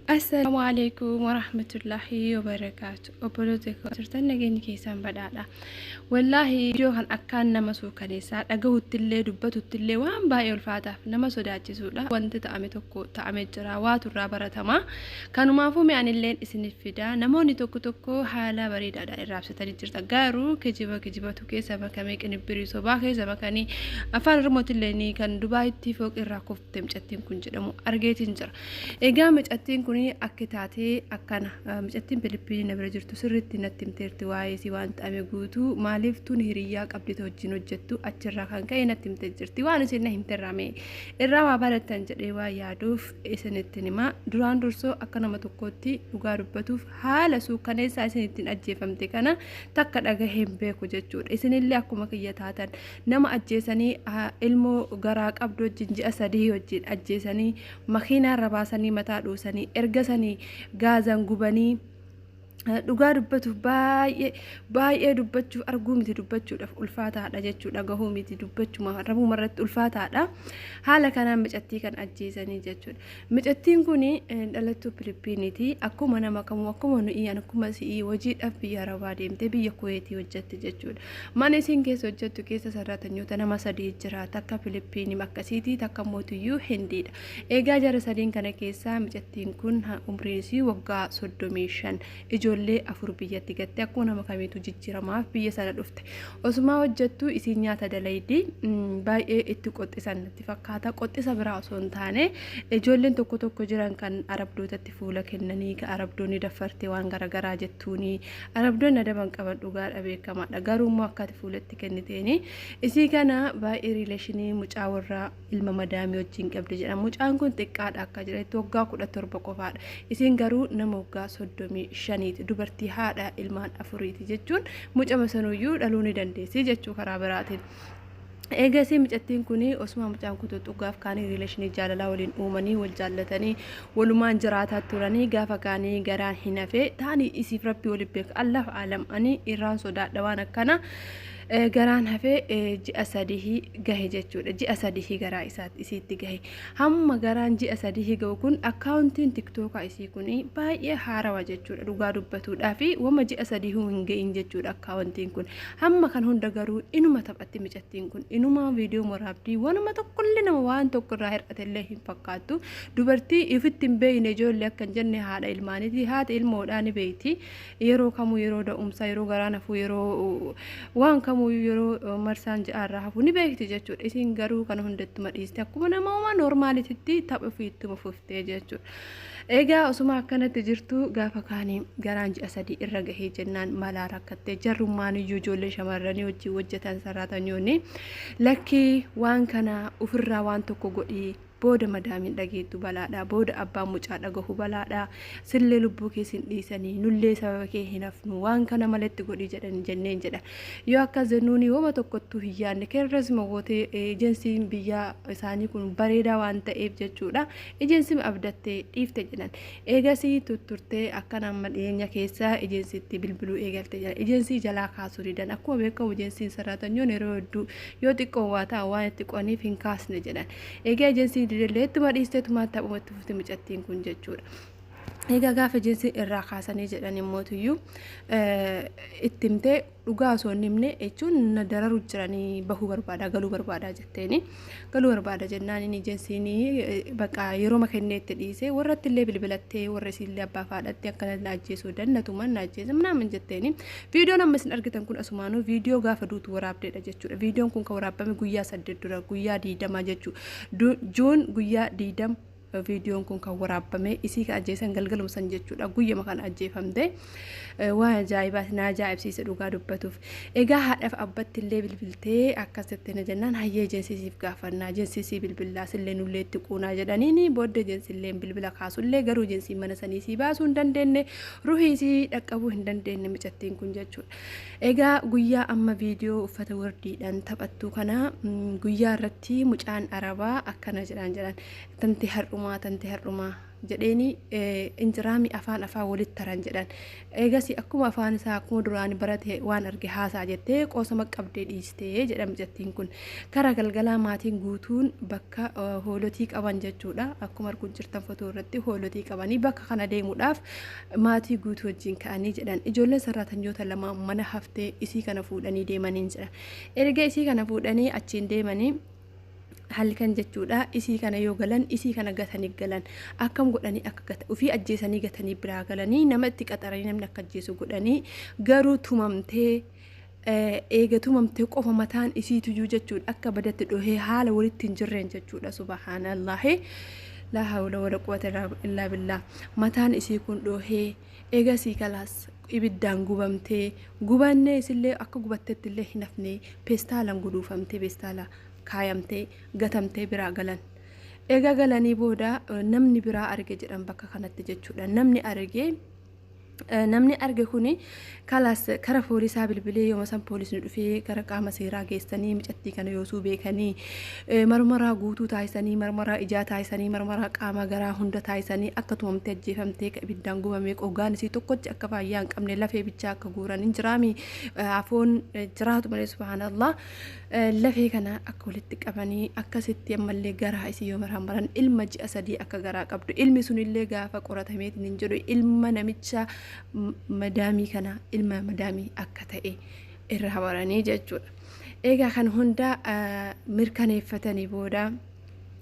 Assalaamu alaikum warahmatullaahi wabarakaatu. Obboloota koo jirtan nageenyi keessan badhaadha. Wallaahi viidiyoo kan akkaan nama suukaneessaa dhagahuttillee dubbatuttillee waan baay'ee ulfaataaf nama sodaachisuudha. Wanti ta'ame tokko ta'ame jira waatu irraa baratama. Kanumaafuu mee anilleen isiniif fida. Namoonni tokko tokko haala bareedaadhaan irraa ibsatanii jirta. Garuu kijiba kijibatu keessa makamee qinibbirii sobaa keessa makanii afaan Oromootillee kan Dubaayitti fooqi irraa kufte mucattiin kun jedhamu argeetiin jira. Egaa mucattiin kun akka taatee akkana mucattiin Filiippiinii na bira jirtu sirriitti natti himteerti waa'ee isii waan ta'ame guutuu maaliif tun hiriyyaa qabdi wajjin hojjettu achirraa kan ka'e natti himtee jirti waan isin na himterraa mee irraa waa barattan jedhee waan yaaduuf isinitti hima duraan dursoo akka nama tokkootti dhugaa dubbatuuf haala suukkaneessaa isin ittiin ajjeefamte kana takka dhagahee hin beeku jechuudha isinillee akkuma kiyya taatan nama ajjeesanii ilmoo garaa qabdu wajjin ji'a 3 wajjin ajjeesanii makiinaa irra baasanii mataa dhoosanii erga sanii gaazan gubanii dhugaa dubbatuuf baay'ee baay'ee dubbachuuf arguu miti dubbachuudhaaf ulfaataadha jechuudha gahuu miti dubbachuma rabuma irratti ulfaataadha haala kanaan micattii kan ajjeesanii jechuudha micattiin kun dhalattuu Filiippiiniiti akkuma nama kamuu akkuma nuyi akkuma si'ii hojiidhaaf biyya Arabaa deemtee biyya Kuweetii hojjetti jechuudha mana isiin keessa hojjettu keessa sarraatanyoota nama sadii jira takka Filiippiinii akkasiitii takka mootiyyuu Hindiidha. Egaa jara sadiin kana keessaa micattiin kun umriin isii waggaa 35 ijoollee 4 biyyatti gatte akkuma nama kamiitu jijjiiramaaf biyya sana dhufte. Osumaa hojjettu isiin nyaata dalaydi baay'ee itti qoxxisan natti fakkaata. Qoxxisa biraa osoo hin taane ijoolleen tokko tokko jiran kan arabdootatti fuula kennanii kan arabdoonni daffartee waan garaagaraa jettuuni arabdoonni adaban qaban dhugaadha beekamaadha. Garuu immoo akka ati fuula itti kenniteeni isii kana baay'ee riileeshinii mucaa warraa ilma madaamii wajjin qabdi jedha. Mucaan kun xiqqaadha akka jedhetti waggaa 17 qofaadha. Isiin garuu nama waggaa 35ti. Dubartii haadha ilmaan afuriiti jechuun mucama sanuyyuu dhaluu ni dandeessi jechuu karaa biraatiin. Eegasii mucattiin kun osuma mucaan kun tuttuqgaaf kaanii riileeshinii jaalalaa waliin uumanii wal jaallatanii walumaan jiraataa turanii gaafa kaanii garaan hin hafee taanii isiif rabbii waliin beeka Allah alam ani irraan sodaadha waan akkana garaan hafee ji'a sadihii gahe jechuudha. Ji'a sadihii garaa isaatti isiitti gahe. Hamma garaan ji'a sadihii gahu kun akkaawuntiin tiktookaa isii kun baay'ee haarawa jechuudha. Dhugaa dubbatuudhaa fi wama ji'a sadihuu hin gahin jechuudha akkaawuntiin kun. Hamma kan hunda garuu inuma taphatti micattiin kun inuma viidiyoo waraabdii wanuma tokkollee nama waan tokko irraa hir'atellee hin fakkaattu. Dubartii ifitti hin beekne ijoollee akka hin jenne haadha ilmaaniiti. Haati ilmoodhaa ni beekti. Yeroo kamuu yeroo da'umsaa yeroo garaan hafuu yeroo waan kamuu yeroo marsaan ji'aarraa hafu ni beekti jechuudha. Isiin garuu kana hunda ittuma dhiiste akkuma nama uumaa noormaalititti tapha ofii ittuma fuftee jechuudha. Egaa osuma akkanatti jirtu gaafa kaanii garaan ji'a sadii irra gahee jennaan malaa rakkattee jarrummaan iyyuu ijoollee shamarranii wajjin hojjetan sarraatanyoonni lakkii waan kana ofirraa waan tokko godhii Booda madaamiin dhageettu balaadha. Booda abbaan mucaa dhagahu balaadha. Sillee lubbuu kee sin dhiisanii nullee sababa kee hin hafnu waan kana maletti godhi jedhan jenneen jedha. Yoo akkas jennuuni woma tokkottuu hin yaadne kerresuma gootee ejensiin biyyaa isaanii kun bareedaa waan ta'eef jechuudha. Ejensima abdattee dhiifte jedhan. Eegasii tutturtee akkana amma dhiyeenya keessa ejensiitti bilbiluu eegalte jedhan. Ejensii jalaa kaasuu didan. Akkuma beekamu ejensiin sarraatanyoon yeroo hedduu yoo xiqqoo waa ta'a waan itti qo'aniif hin kaasne jedhan. Egaa ejensii didellee ittuma dhiistee tumaan taphuma itti fufti mucattiin kun jechuudha. Egaa gaafa ejensii irraa kaasanii jedhan immootuyyuu itti himtee dhugaa osoo hin himne jechuun na dararu jiranii bahuu barbaada galuu barbaada jetteeni galuu barbaada jennaan inni ejensiin bakka yeroo kennee itti dhiise warratti illee bilbilattee warra isiillee abbaa faadhatti akkana na ajjeesuu dannatuman na ajjeese minaamin jetteeni Viidiyoon amma isin argitan kun asumaanuu viidiyoo gaafa duutu waraabdeedha jechuudha. Viidiyoon kun kan waraabame guyyaa 8 dura guyyaa 20 jechuudha. Juun guyyaa 20 viidiyoon kun kan waraabame isii kan ajjeesan galgaluma san jechuudha. Guyyama kan ajjeefamte waan ajaa'ibaa na ajaa'ibsiise dhugaa dubbatuuf. Egaa haadhaaf abbatti illee bilbiltee akkasitti na jennaan hayyee ejensisiif gaafannaa ejensisii bilbillaa sillee nullee itti quunaa jedhaniini booddee ejensilleen bilbila kaasullee garuu ejensiin mana sanii sii baasuu hin dandeenye Ruhii isii dhaqqabuu hin dandeenye micattiin kun jechuudha. Egaa guyyaa amma viidiyoo uffata wardiidhaan taphattu kana guyyaa irratti mucaan arabaa akkana jedhaan jedhan tanti har'umaa tanti har'umaa Jedheeni injiraami afaan afaan walitti taran jedhan. Eegasii akkuma afaan isaa akkuma duraan barate waan arge haasaa jettee qoosama qabdee dhiistee jedha mucattiin kun. Kara galgalaa maatiin guutuun bakka hoolotii qaban jechuudha. Akkuma arguu jirtan fotoo irratti hoolotii qabanii bakka kana deemuudhaaf maatii guutuu wajjin ka'anii jedhan. Ijoolleen sarraatanyoota lama mana haftee isii kana fuudhanii deemaniin jedha. Erga isii kana fuudhanii achiin deemanii halkan jechuudha, isii kana yoo galan isii kana gatanii galan. Akkam godhanii akka gata ofii ajjeesanii gatanii biraa galanii, nama itti qaxaranii namni akka ajjeesu godhanii, garuu tumamtee, eega tumamtee qofa mataan isiituyyuu jechuudha akka badatti dhohee haala walitti hin jirreen jechuudha. Subhaanallahi, laa hawla wala quwwata illaa billah. Mataan isii kun dhohee, eegasii kalaas ibiddaan gubamtee, gubannee isillee akka gubattetti illee hin hafne, peestaalaan guduufamtee, peestaala kaayamtee gatamtee biraa galan. Egaa galanii booda namni biraa arge jedhan bakka kanatti jechuudha. Namni arge kuni kalaas kara poolisaa bilbilee, yooma san poolisni dhufee gara qaama seeraa geessanii, micattii kana yoosuu beekanii marmaraa guutuu taasisanii, marmaraa ijaa taasisanii, marmaraa qaama garaa hunda taasisanii, akka tumamtee ajjeefamtee, ibiddaan gubamee, qogaan isii tokkochi akka faayyaa hin qabne, lafee bichaa akka guuran hin jiraami, afoon jiraatu malee, subhaanallah, lafee kana akka walitti qabanii, akkasitti ammallee garaa isii yoo maraan maran ilma ji'a 3 akka garaa qabdu, ilmi sunillee gaafa qoratameetiin hin jedhu ilma namicha madaamii kana, ilma madaamii akka ta'e irra baranii jechuudha. Egaa kan hunda mirkaneeffatanii booda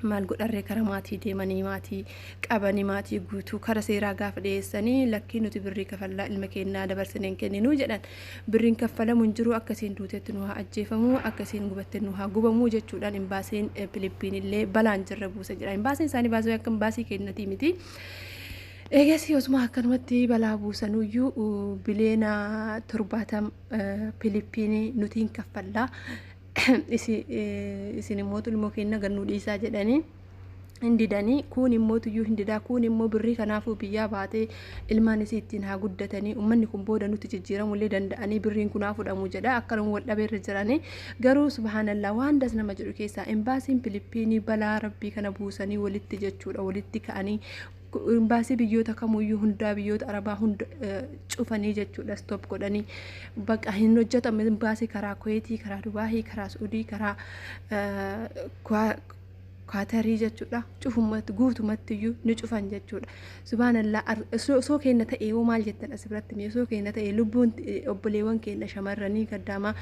maal godharree? Kara maatii deemanii, maatii qabanii, maatii guutuu kara seeraa gaafa dhiyeessanii, lakkii, nuti birrii kafallaa ilma keenyaa dabarsinee hin kenninuu jedhan. Birriin kaffalamu hin jiru, akkasiin duutetti nu haa ajjeefamu, akkasiin gubatte nu haa gubamuu jechuudhaan imbaasiin Filiippiin illee balaan jirra buuse jedha. Imbaasiin isaanii baasii akka imbaasii kennatii miti. Eegasii osuma akkanumatti balaa buusanuyyuu biliyoona 70 Filiippiinii nuti hin kaffallaa, isin immoo ilmoo keenya gannuu dhiisaa jedhanii hin didanii. Kun immoo tuyyuu hin didaa, kun immoo birrii kanaafuu biyyaa baatee ilmaan isii ittiin haa guddatanii, ummanni kun booda nutti jijjiiramullee danda'anii, birriin kun haa fudhamu jedha. Akkanuma wal dhabeerra jiranii. Garuu subhaanallaa, waan das nama jedhu keessaa imbaasiin Filiippiinii balaa rabbii kana buusanii walitti jechuudha, walitti ka'anii imbaasii biyyoota kamuyyuu hundaa, biyyoota arabaa hunda cufanii jechuudha, stop godhanii bakka hin hojjetamu. Imbaasii karaa Kuweetii, karaa Dubaahii, karaa Suudii, karaa Kaatarii jechuudha, cufumatti guutumatti iyyuu ni cufan jechuudha. Subhaanallaa, osoo keenya ta'e yoo maal jettan as biratti? Mee osoo keenya ta'e, lubbuun obboleewwan keenya shamarranii gaddaamaa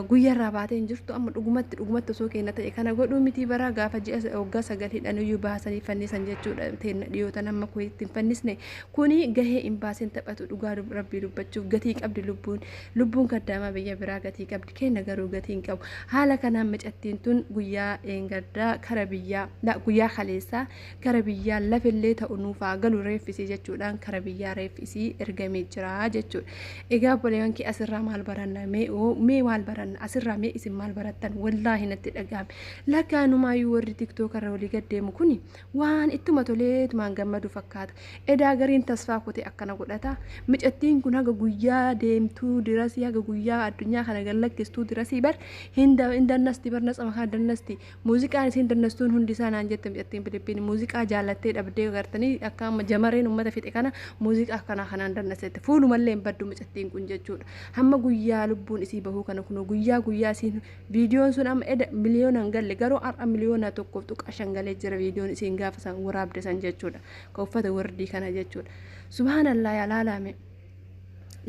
guyyaarraa baatee hin jirtu. Amma dhugumatti dhugumatti osoo keenya ta'e kana godhuu miti, bara gaafa ji'a waggaa 9 hidhanuyyuu baasanii fannisan jechuudha. Teenna dhiyootan amma Kuweetitti hin fannisne. Kuni gahee imbaasiin taphatu, dhugaa rabbii dubbachuuf, gatii qabdi lubbuun. Lubbuun kaddaamaa biyya biraa gatii qabdi, kenna garuu gatii hin qabu. Haala kanaan micattiin tun guyyaa eengaddaa kara biyyaa, guyyaa kaleessaa kara biyyaa lafillee ta'u nuufaa galu reeffisii jechuudhaan kara biyyaa reeffisii ergamee jira jechuudha. Egaa obboleewwan kee, asirraa maal baranna? Mee maal baranna asirraa? Mee isin maal barattan? Wallaahi natti dhagahame. Lakkaanumaayuu warri tiktookarra walii gaddeemu kuni waan ittuma toleetumaan gammadu fakkaata. Edaa gariin tasfaa kute akkana godhata. Micattiin kun haga guyyaa deemtuu dirasii, haga guyyaa addunyaa kana gallakkistuu dirasii bar hin dannasti bar, natsama kana dannasti. Muuziqaan isiin dannastuun hundi isaa naan jette micattiin Filiippiin, muuziqaa jaallattee dhabdee gartanii akka amma jamareen uummata fixe kana muuziqaa akkanaa kanaan dannasteette. Fuulumallee hin baddu micattiin kun jechuudha. Hamma guyyaa lubbuun isii bahuu kana kunoo guyyaa guyyaa isiin viidiyoon sun amma eda miliyoona hin galle, garuu har'a miliyoona 1.5 galee jira viidiyoon isiin gaafa san waraabde san jechuudha. Ka uffata wardii kana jechuudha. Subhaanallah, yaa laalame.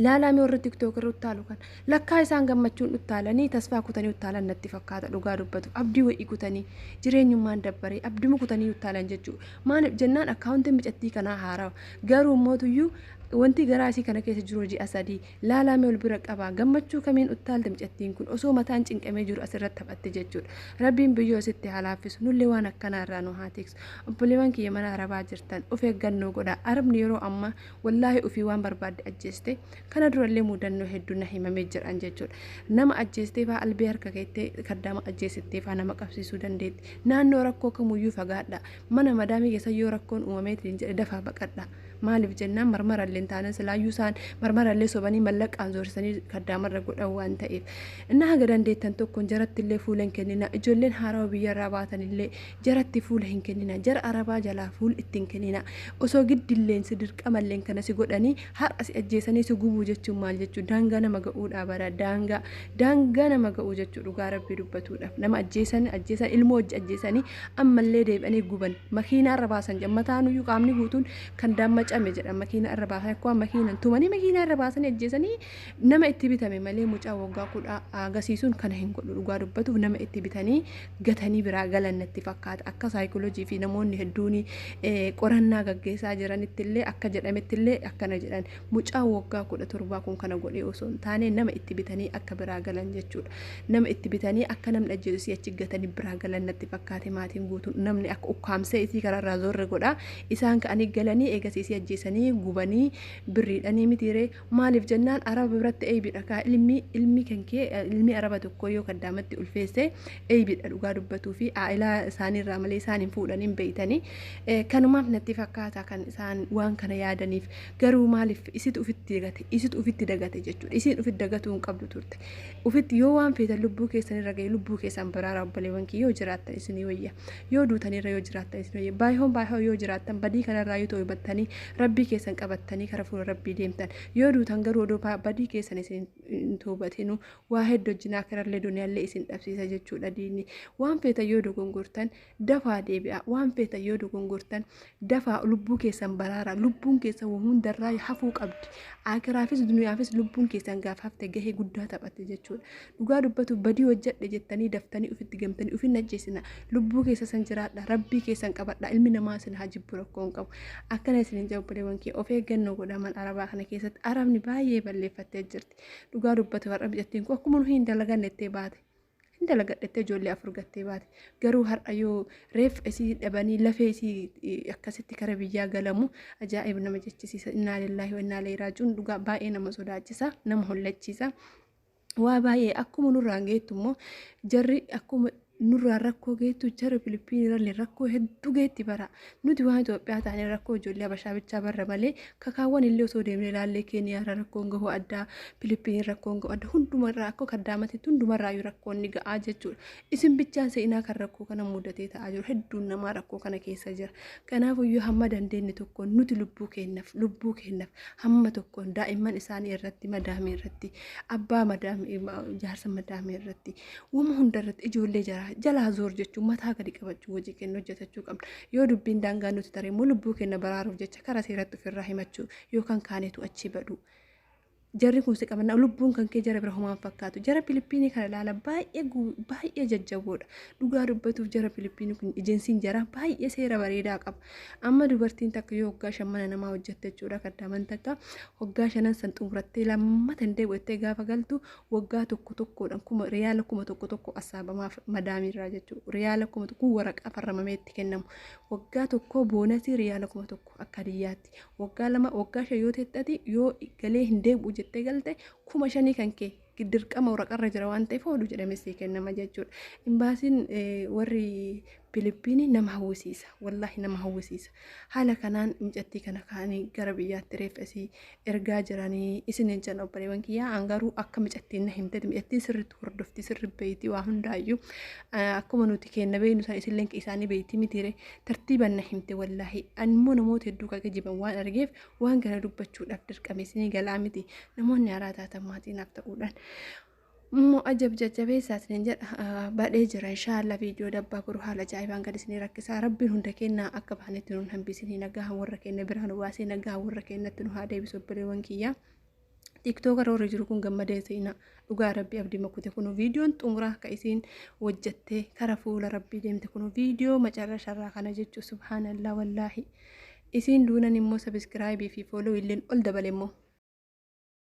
Laalame warri tiktook irra uttaalu kan lakkaa isaan gammachuun uttaalanii tasfaa kutanii uttaalan natti fakkaata. Dhugaa dubbatu, abdii wa'ii kutanii, jireenyummaan dabbaree abdii kutanii uttaalan jechuudha. Maaliif jennaan, akkaawuntiin micattii kanaa haarawa, garuu mootuyyuu wanti garaa isii kana keessa jiru ji'a 3 laalame ol bira qabaa. Gammachuu kamiin uttaalte micattiin kun osoo mataan cinqamee jiru asirratti taphatte jechuudha. Rabbiin biyyoo asitti haa laaffisu, nullee waan akkanaa irraa nu haa tiksu. Obboleewwan kiyya mana arabaa jirtan, of eeggannoo godha. Arabni yeroo ammaa wallaahi ofii waan barbaadde ajjeeste. Kana durallee mudannoo hedduu na himamee jiran jechuudha. Nama ajjeestee faa albee harka keettee kaddaama ajjeesittee faa nama qabsiisuu dandeetti. Naannoo rakkoo kamuyyuu fagaadha. Mana madaamii keessa yoo rakkoon uumameetiin jedhe dafaa baqadha. Maaliif jennaan, marmarallee illee taanan silaayyuu isaan marmarallee sobanii mallaqaan zoorsanii kaddaamarra godhan waan ta'eef. Inni haga dandeettan tokkoon jaratti illee fuula hin kennina. Ijoolleen haarawa biyyarraa baatan illee jaratti fuula hin kennina. Jara arabaa jalaa fuula ittiin kennina. Osoo giddilleen si dirqamalleen kana si godhanii har'a si ajjeesanii si gubuu jechuun maal jechuu, daangaa nama ga'uudhaa bara, daangaa nama ga'uu jechuu. Dhugaa rabbii dubbatuudhaaf nama ajjeesan ajjeesan, ilmoo hojii ajjeesanii ammallee deebi'anii guban, makiinaa irra baasan jedhan. Mataanuyyuu qaamni guutuun kan daammacame jedhan. Makiinaa irra baasan, akkuma makiinan tumanii makiinaa irra baasanii ajjeesanii. Nama itti bitame malee mucaa waggaa 10 agarsiisuun kana hin godhu. Dhugaa dubbatuuf nama itti bitanii gatanii biraa galan natti fakkaata. Akka saayikooloojii fi namoonni hedduun qorannaa gaggeessaa jiranitti illee akka jedhametti illee akkana jedhan, mucaa waggaa 17 kun kana godhee osoo hin taane nama itti bitanii akka biraa galan jechuudha. Nama itti bitanii akka namni ajjeesu achi gatanii biraa galan natti fakkaate. Maatiin guutuun namni akka ukkaamsee isii karaarraa zorre godha. Isaan ka'anii galanii eegas isii ajjeesanii gubanii birriidhanii mitiiree. Maaliif jennaan araba biratti eeybidha kaa ilmi kan kee, ilmi araba tokko yoo kaddaamatti ulfeesse eeybidha. Dhugaa dubbatuu fi aa'ilaa isaaniirraa malee isaan hin fuudhanii hin beeytanii. Kanumaaf natti fakkaata kan isaan waan kana yaadaniif. Garuu maaliif isitu ufitti dagate, isitu ufitti dagate jechuudha. Isiin ufitti dagatuu hin qabdu turte. Ufitti yoo waan feetan lubbuu keessan irra ga'e, lubbuu keessan baraara. Obboleewwan kiyya, yoo jiraattan isinii wayya, yoo duutanirra yoo jiraattan isinii wayya. Baay'oon baay'oo yoo jiraattan badii kanarraa yoo to'attanii rabbii keessan qabattanii kara fuula rabbii deemtan, yoo duutan garuu odoo badii keessan isin hin toobatinu waa hedduu wajjin akirallee duniyaallee isin dhabsiisa jechuudha diinni. Waan feetan yoo dogongortan dafaa deebi'a. Waan feetan yoo dogongortan dafaa lubbuu keessan baraara. Lubbuun keessan hundarraa hafuu qabdi. Akiraafis duniyaafis lubbuun keessan gaafa hafte gahee guddaa taphatte jechuudha. Dhugaa dubbatu badii hojjedhe jettanii daftanii ofitti gamtanii ofin ajjeesina. Lubbuu keessa san jiraadha. Rabbii keessan qabadha. Ilmi namaa isin haa jibbu, rakkoo hin qabu. Akkana isin hin obboleewwan kee, of eeggannoo godhaman arabaa kana keessatti. Arabni baay'ee balleeffattee jirti. Dhugaa dubbatu har'a mucattiin kun akkuma nu hin dalaganne ittee baate. Hin dalagadhettee ijoollee 4 gattee baate. Garuu har'a yoo reeffa isii dhabanii lafee isii akkasitti kara biyyaa galamu ajaa'ib nama jechisiisa. Innaa lillaahi wa innaa ilaihi raaji'uun. Dhugaa baay'ee nama sodaachisa, nama hollachiisa. Waa baay'ee akkuma nurraan geettu immoo jarri, akkuma nurraan rakkoo geettu jara Filipiinirallee rakkoo hedduu geetti bara. Nuti waan Itoophiyaa taanee rakkoo ijoollee Habashaa bichaa barra malee kakaawwan illee osoo deemnee ilaallee Keeniyaarra rakkoon gahu addaa, Filipiinii rakkoon gahu adda, hundumarraa akka kaddaamatitti hundumarraayyuu rakkoon ni ga'aa jechuudha. Isin bichaan seenaa kan rakkoo kana mudatee ta'aa jiru, hedduun namaa rakkoo kana keessa jira. Kanaafuyyuu hamma dandeenye tokkoon nuti lubbuu keenyaaf hamma tokkoon daa'imman isaanii irratti, madaamii irratti, abbaa madaamii, jaarsa madaamii irratti, wama hunda irratti ijoollee jaraa jalaa zoor jechuun mataa gadi qabachuu hojii kennu hojjetachuu qabna. Yoo dubbiin daangaa nuti taree immoo lubbuu keenya baraaruuf jecha karaa seeratti ofirraa himachuu yookaan kaanetu achii badhu. Jarri kun si qabanna, lubbuun kan kee jara bira homaan fakkaatu. Jara Filipiinii kana ilaala, baay'ee baay'ee jajjaboodha. Dhugaa dubbatuuf jara Filipiinii kun ejensiin jara baay'ee seera bareedaa qaba. Amma dubartiin takka yoo waggaa 5 mana namaa hojjette jechuudha, kaddaaman takka waggaa shanan san xumurattee lammata hin deebi'attee gaafa galtu waggaa tokko tokkodhaan riyaala 1000 assaabamaaf madaamiirraa jechuudha. Riyaala 1000 waraqaa farramamee itti kennamu. Waggaa tokko boonasii riyaala 1000 akka hadiyyaatti. Waggaa 2, waggaa 5 yoo teettati, yoo galee hin deebi'u jettee galte, 5000 kan kee dirqama waraqarra jira waan ta'eef oolu jedhamee sii kennama jechuudha. Imbaasiin warri Filipiinii nama hawwisiisa. Wallaahi nama hawwisiisa. Haala kanaan mucattii kana kaanii gara biyyaatti reeffa isii ergaa jiranii isiniin jenna obboleewwan kiyyaa. An garuu akka mucattiin na himteeti, mucattiin sirriitti hordofti, sirri beeyti waa hundaayyuu, akkuma nuti kenna beeynu san isilleen isaanii beeyti mitiire, tartiiban na himte wallaahi. An immoo namoota hedduu kan kijiban waan argeef waan kana dubbachuudhaaf dirqame. Isinii galaa miti? Namoonni haaraa taatan maatii naaf ta'uudhaan immoo ajab jajjabeessaa isiniin jedha. Badhee jira inshaallah. Viidiyoo dabbaa godhu haala ajaa'ibaan gad isinii rakkisaa. Rabbiin hunda kennaa akka bahanitti nuun hambisanii, nagaa warra keenya biraa nu baasee nagaa warra keenyatti nu haa deebisu. Obboleewwan kiyyaa, TikTok warri jiru kun gammadee seenaa. Dhugaa rabbii abdii makute. Kunu viidiyoon xumuraa akka isiin hojjattee kara fuula rabbii deemte kunu viidiyoo macarra sharraa kana jechuu. Subhaanallah, wallaahi isiin duunan immoo subscribe fi follow illeen ol dabale immoo.